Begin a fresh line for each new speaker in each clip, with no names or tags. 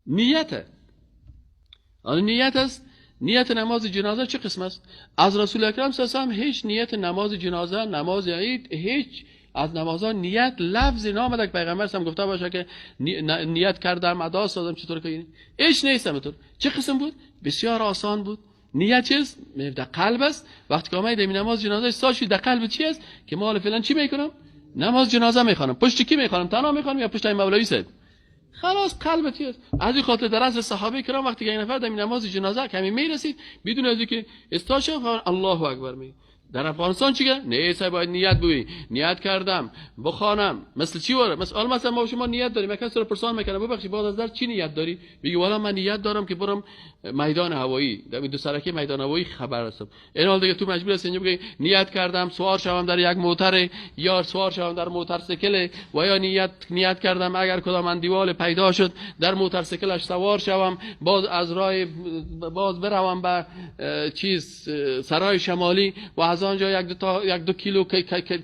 نیته. آن نیت است. نیت نماز جنازه چه قسم است؟ از رسول اکرم صلی الله علیه و هیچ نیت نماز جنازه، نماز عید، هیچ از نمازها نیت لفظ نامده که پیغمبر هم گفته باشه که نیت کردم ادا سازم، چطور که اینه هیچ نیست. همینطور چه قسم بود؟ بسیار آسان بود. نیت چیست؟ در قلب است. وقتی که آمدی نماز جنازه ساز شد، در قلب چی است؟ که ما فعلا چی میکنم؟ نماز جنازه میخوانم. پشت کی میخوانم؟ تنها میخوانم یا پشت مولوی صاحب؟ خلاص قلب چی است؟ از این خاطر در عصر صحابه کرام وقتی که این نفر در نماز جنازه کمی میرسید بدون از اینکه استاشه الله اکبر می. در افغانستان چیه؟ نه صاحب باید نیت بوی، نیت کردم بخوانم. مثل چی واره؟ مثلا ما شما نیت داریم، یک کس رو پرسان میکنه ببخشید بعد از در چی نیت داری؟ میگه والا من نیت دارم که برم میدان هوایی، در دو سرکه میدان هوایی خبر هستم. این حال دیگه تو مجبور هستی اینجا بگی نیت کردم سوار شوم در یک موتر یا سوار شوم در موتورسیکل، و یا نیت کردم اگر کدام اندیوال پیدا شد در موتورسیکلش سوار شوم، باز از راه باز بروم به چیز سرای شمالی و از آنجا یک دو کیلو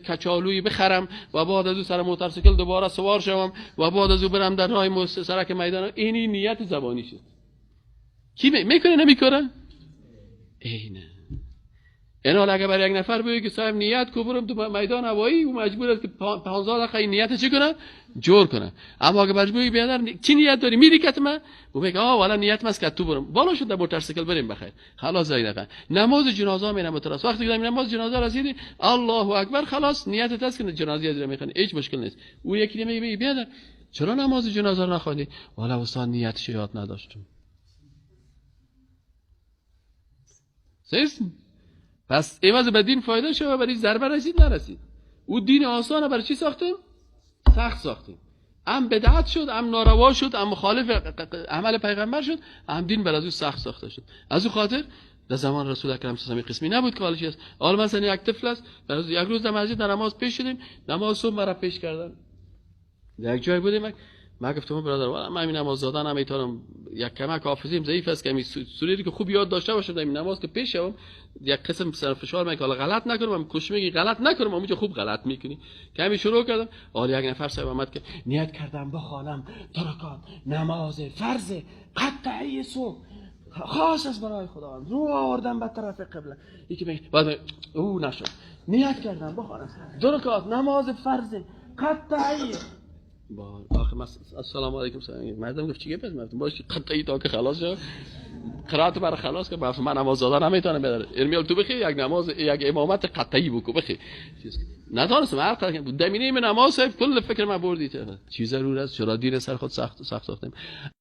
کچالوی بخرم و بعد از او سر موتورسیکل دوباره سوار شوم و بعد از او برم در راه سرک میدان. اینی نیت زبانی شد. کی میکنه نمیکنه؟ اینه. این حال اگه برای یک نفر بگی که صاحب نیت کو برم تو میدان هوایی، او مجبور است که 15 دقیقه نیت چی کنه؟ جور کنه. اما اگه برش بگی بیادر چی نیت داری؟ میری کت من؟ او میگه آه والا نیت ماست که تو برم. بالا شد در موتورسیکل بریم بخیر. خلاص این دقیقه نماز جنازه میرم متراس. وقتی که نماز جنازه رسیدی الله اکبر، خلاص نیتت است که جنازه رو میخوانی، هیچ مشکل نیست. او یکی میگه بیادر چرا نماز جنازه رو نخوندی؟ والا استاد نیتش یاد نداشتم. سیست؟ پس ایواز به دین فایده شد و برای ضربه رسید نرسید. او دین آسانه برای چی ساختیم؟ سخت ساختیم. هم بدعت شد، هم ناروا شد، هم مخالف عمل پیغمبر شد، هم دین بر از او سخت ساخته شد. از او خاطر در زمان رسول اکرم صلی الله علیه و قسمی نبود که حالش است. حال مثلا یک طفل است، یک روز در مسجد در نماز پیش شدیم، نماز صبح مرا پیش کردن. در یک جای بودیم، من گفتم برادر والا من همین نماز دادن هم میتونم، یک کمک حافظیم ضعیف است که همین سوره که خوب یاد داشته باشم در این نماز که پیش شوم یک قسم سر فشار من که حالا غلط نکنم، من کوشش میگی غلط نکنم، اونجا خوب غلط میکنی. که همین شروع کردم، حالا یک نفر صاحب آمد که نیت کردم بخوانم دو رکعت نماز فرض قطعی صبح خاص است برای خداوند، رو آوردم به طرف قبله. یکی میگه بعد او نشد، نیت کردم بخوانم دو رکعت نماز فرض قطعی. با آخه السلام علیکم سلام. مردم گفت چی گفت؟ مردم باش قطعی تا که خلاص شد قرائت برای خلاص که من نماز دادن نمیتونم بداره. ارمیال تو بخی یک نماز یک امامت قطعی بکو بخی. ندانستم هر قدر دمینه نماز کل فکر من بردی چی ضرور است؟ چرا دین سر خود سخت ساختیم؟